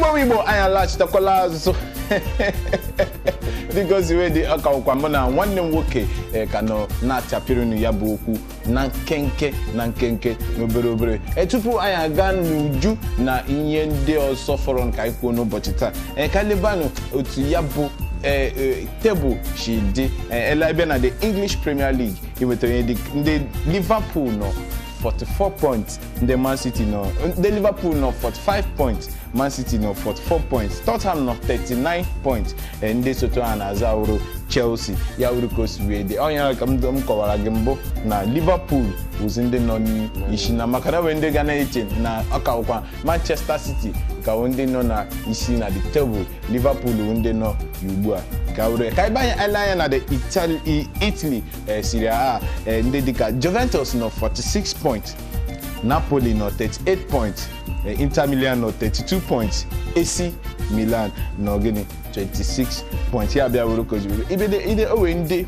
Igbo Igbo, anyị alaghachitakwala azụ. Dịka o si wee dị, ọka ụkwa mụ na nwanne m nwoke ka nọ na-achapịrịnụ ya bụ okwu na nkenke na nkenke na obere obere. Tupu anyị aga n'uju na ihe ndị ọzọ fọrọ nke anyị kwuo n'ụbọchị taa, ka lebanụ otu ya bụ tebụl si dị. Ele abịa na the English Premier League, inwetara ihe dị ndị Liverpool nọ 44 points, ndị Man City nọ, ndị Liverpool nọ 45 points, Man City nọ 44 points, Tottenham nọ 39 points. Ndị soto ha na-aza wuru Chelsea. Ya wuru ka o si wee dị onye ka m kọwara gị mbụ na Liverpool wụzi ndị nọ n'isi, na maka na nwere ndị ga na-eche na ọ ka wụkwa Manchester City ka wụ ndị nọ na isi na the table. Liverpool wụ ndị nọ ugbu a. Ka were ka ebe anyị ele anya na the Italy, Serie A, ndị dịka Juventus nọ 46 points, Napoli nọ 38 points, Inter Milan nọ 32 points, AC Milan nọ gịnị, 26 points. Ya bịa were ka o ji were ibede ide o wee ndị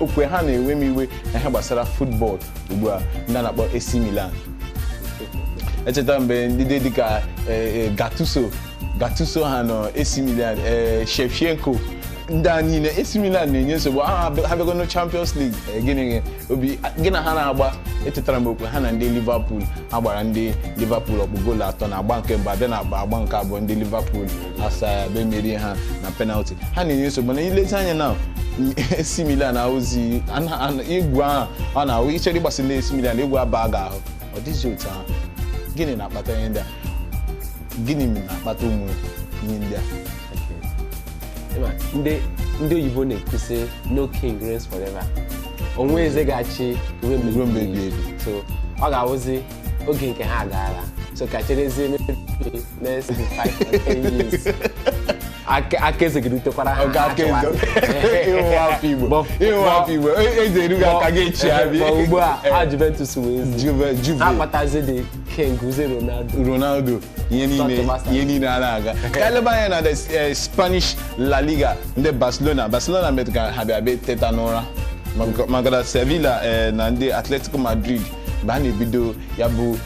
okwe ha na-ewe m iwe na ihe gbasara football ugbu a, ndị a na-akpọ AC Milan. Echeta mgbe ndị dịka Gattuso ha nọ AC Milan, Shevchenko, ndị a niile AC Milan na-enye nsogbu. Ha bịago na Champions League, gịnị obi gị na ha na-agba. Echetara m okwe ha na ndị Liverpool ha gbara, ndị Liverpool ọkpụ goolu atọ na agba nke mbụ, abịa na agba nke abụọ, ndị Liverpool asa ya bịa merie ha na penalty. Ha na-enye nsogbu na ilezi anya na AC Milan ahụzi egwu ahụ ọ na-ahụ ichere ịgbasi ndị AC Milan egwu aba ga ahụ, ọ dịghị otu ahụ. Gịnị na-akpata ihe ndị a? Gịnị na-akpata ụmụ ihe ndị a? Ịma, ndị oyibo na-ekwusị, "No king reigns forever." Onwe eze ga-achị ruo mgbe ruo mgbe ebighị ebi. So ọ ga-awụzi oge nke ha agaala, so ka cherezie maybe next 5 or 10 years, aka eze ga-erutekwara ha. Ọga aka eze ịhụ afọ Igbo, ịhụ afọ Igbo eze erughị aka gị echi abịa. Ma ugbu a ha Juventus wee eze. Juve, Juve. Ha kpatazi the king uze Ronaldo. Ronaldo, ihe niile Start. Ihe niile a na-aga. Ka eleba anya na the Spanish La Liga, ndị Barcelona metụ ka ha bịa bịa teta n'ụra maka na Sevilla na ndị Atletico Madrid mgbe ha na-ebido ya bụ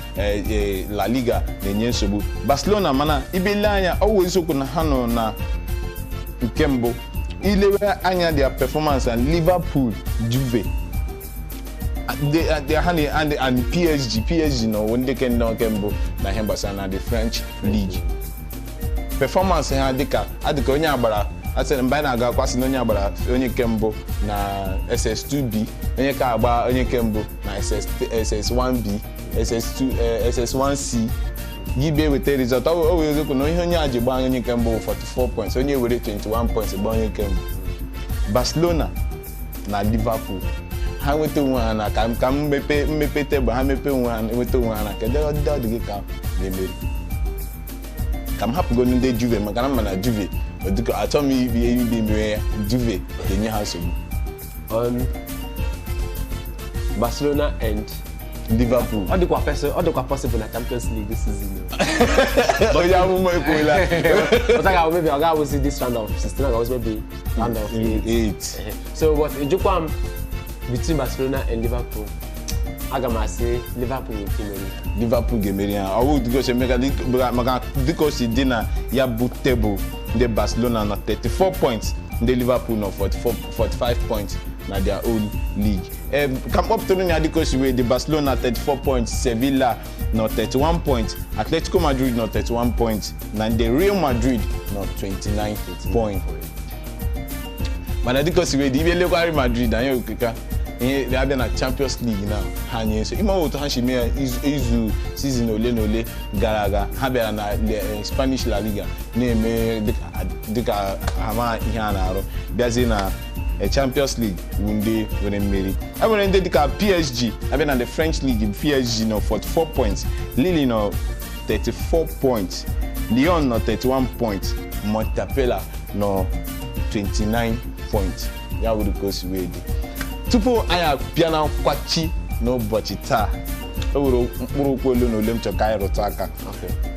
La Liga na-enye nsogbu Barcelona. Mana ibele anya, ọ wụ eziokwu na ha nọ na nke mbụ, ilewe anya their performance and Liverpool, Juve, ha na and PSG nọ ndị ke nọ nke mbụ na ihe gbasara na the French League. Performance ha dịka adịka onye agbara asịrị mgbe anyị na-aga akwasị na onye agbara onye nke mbụ na SS2B, onye ka agba onye nke mbụ na SS, SS1B, SS2, SS1C, gị bịa eweta result. Ọ wụ eziokwu na ihe onye a ji gbaa onye nke mbụ bụ 44 points, onye were 21 points gbaa onye nke mbụ. Barcelona na Liverpool ha nweta onwe ha na ka mmepe tebụl ha mepee onwe ha, nweta onwe ha na kedu ndị ọ dị gị ka ga-emeri? Ka m hapụgonu ndị Juve, maka na mma na Juve ọ dịka achọ m ibi mere ya, Juve ga-enye ha nsogbu. Barcelona and Liverpool. Ọ dịkwa possible na Champions League this season o. Onye amụma ekwuola. But I ga maybe ọ ga-awụzi this round of 16, ọ ga-awụzi maybe round of 8. 8. So but ejikwa m between Barcelona and Liverpool, aga m asị Liverpool nwere ike imeri ha. Liverpool ga-emeri ha. Ọ bụ dịka o si eme maka dịka o si dị na ya bụ tebụl, ndị Barcelona nọ 34 points, ndị Liverpool nọ 44, 45 points na their own league. Ka m kpọpụtara ya dịka o si wee dị: Barcelona 34 points, Sevilla nọ 31 points, Atletico Madrid nọ 31 points, na ndị Real Madrid nọ 29 points. Mana dịka o si wee dị, ibe lekwa Real Madrid anyị okeka ihe abịa na Champions League na ha nye nso ime otu ha si mee ya izu season ole na ole gara aga. Ha bịara na Spanish La Liga na-eme dịka ama ihe a na-arụ, bịazie na Champions League bụ ndị nwere mmeri. E nwere ndị dịka PSG. Abịa na the French League, PSG nọ 44 points, Lille nọ 34 points, Lyon nọ 31 points, Montpellier nọ 29 points. Ya wuru ka o si wee dị. Tupu anyị abịa na nkwachi n'ụbọchị taa, e nwere mkpụrụ okwu ole na ole m chọrọ ka anyị rụtụ aka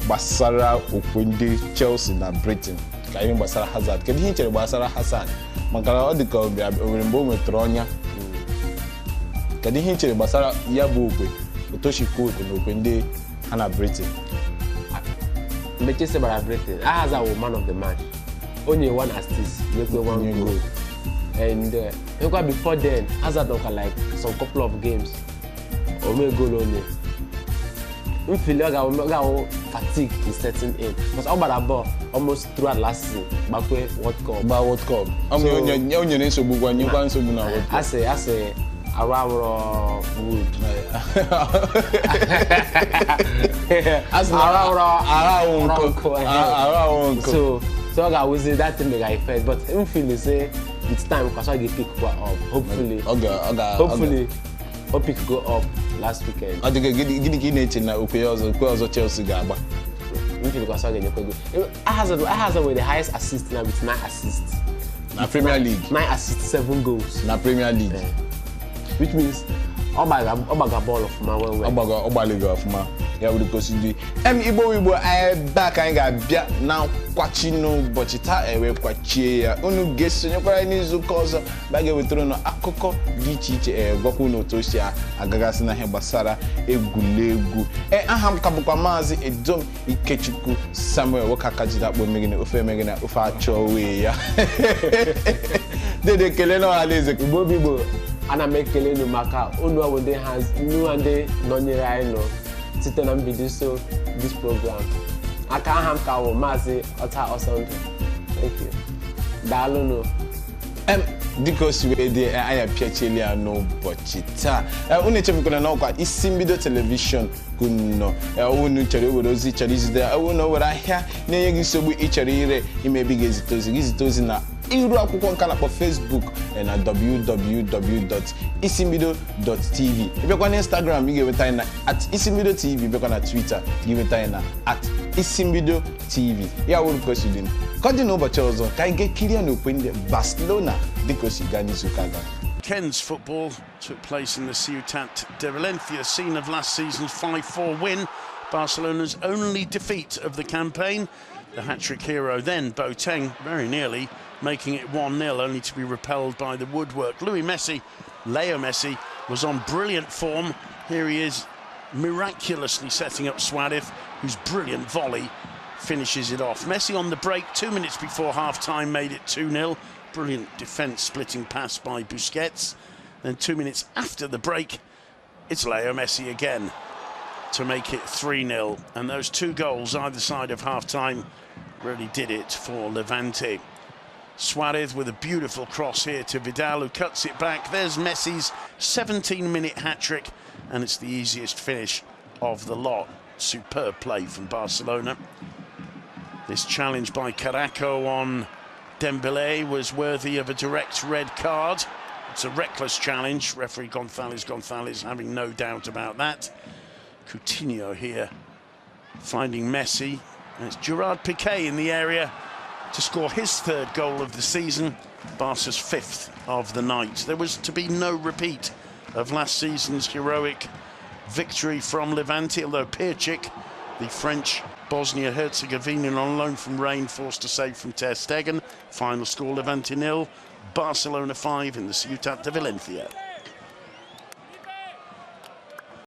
gbasara okwe ndị Chelsea na Britain, ka ihe gbasara Hazard. Kedu ihe ị chere gbasara Hazard? Maka na ọ dị ka o nwere mgbe o nwetara ọnya. Kedu ihe ị chere gbasara ya bụ okwe otoshikwu okwe na okwe ndị ha na Britain? Mgbe Chelsea gbara Brighton, Hazard wụ man of the match. O nye one assist, nyekwe one Nye goal. goal. And nyekwa before then, Hazard nọkwa like some couple of games. O mee goal onye. M feel ọ ga-awụ fatigue is setting in. Because ọ gbara ball almost throughout last season, gbakwe World Cup. Gba World Cup. O nyere nsogbu gwa nyekwa nsogbu na World Cup. Asị arụ awụrọ wood. Asị na Arụ awụrọ arụ awụ nkụ. nkụ. Arụ awụ nkụ. So ọ ga-awụzi that thing ga effect, but m feel say with time kwasa ga pick kwa up, hopefully. Ọ ga ọ ga Hopefully o pick go up last weekend. Ọ dịka gịnị ka ị na-eche na okwe ọzọ Chelsea ga-agba? M feel kwasa ga-enyekwa go. Hazard with the highest assist now with 9 assists. Na Premier League. 9 assists, 7 goals. Na Premier League. Which means ọ gbaga bọọlụ ọfụma well well. Ọ gbalịgo ọfụma ya wuru ka o si dị. Igbo Igbo, ebe a ka anyị ga-abịa na nkwachi n'ụbọchị taa, ewe kwachie ya. Unu ga-esonyekwara anyị n'izuụka ọzọ mgbe a ga-ewetara unu akụkọ dị iche iche, gwakwa unu otu o si agagasị na ihe gbasara egwuregwu. Aha m ka bụkwa Maazị Edom Ikechukwu Samuel, nwoke aka jide akpọ emegene ofe emegene ofe achọ wee ya. Dede, ekele na ọha eze. Igbo bụ Igbo, ana m ekele unu maka unu ọbụ ndị ha unu ndị nọnyere anyị nọ site na mbido so this program. Aka aha m ka wụ Maazị Ọta Ọsọndụ. Thank you, daalụnụ. Dịka o si wee dị, anyị apịachiela ya n'ụbọchị taa. Unu echefukwala na ọkwa Isi Mbido Television unu nọ. Unu chọrọ iwere ozi, chọrọ izite ya, unu were ahịa na-enye gị nsogbu ị chọrọ ire imebi, ga-ezite ozi gị, zite ozi na iru akwụkwọ nke a na-akpọ Facebook, na www.isimbido.tv. Ịbịakwa na Instagram, ị ga-enweta anyị na @isimbidotv. Ịbịakwa na Twitter, ị ga-enweta anyị na @isimbidotv. Ya wuru ka o si dị, ka ọ dị n'ụbọchị ọzọ, ka anyị ga-ekiri ya n'okwe ndị Barcelona dịka o si gaa n'izuụka gara. Weekend's football took place in the Ciutat de Valencia, scene of last season's 5-4 win, Barcelona's only defeat of the campaign. The hat-trick hero then, Boateng, very nearly making it 1-0, only to be repelled by the woodwork. Louis Messi, Leo Messi, was on brilliant form. Here he is miraculously setting up Suarez, whose brilliant volley finishes it off. Messi on the break 2 minutes before half-time made it 2-0. Brilliant defence splitting pass by Busquets. Then 2 minutes after the break, it's Leo Messi again to make it 3-0. And those two goals either side of half-time really did it for Levante. Suarez with a beautiful cross here to Vidal, who cuts it back. There's Messi's 17-minute hat-trick, and it's the easiest finish of the lot. Superb play from Barcelona. This challenge by Caraco on Dembele was worthy of a direct red card. It's a reckless challenge. Referee Gonzalez Gonzalez having no doubt about that. Coutinho here finding Messi. And it's Gerard Piqué in the area to score his third goal of the season, Barca's fifth of the night. There was to be no repeat of last season's heroic victory from Levante, although Pirchik, the French Bosnia-Herzegovinian on loan from Rennes, forced to save from Ter Stegen. Final score, Levante 0, Barcelona 5 in the Ciutat de Valencia.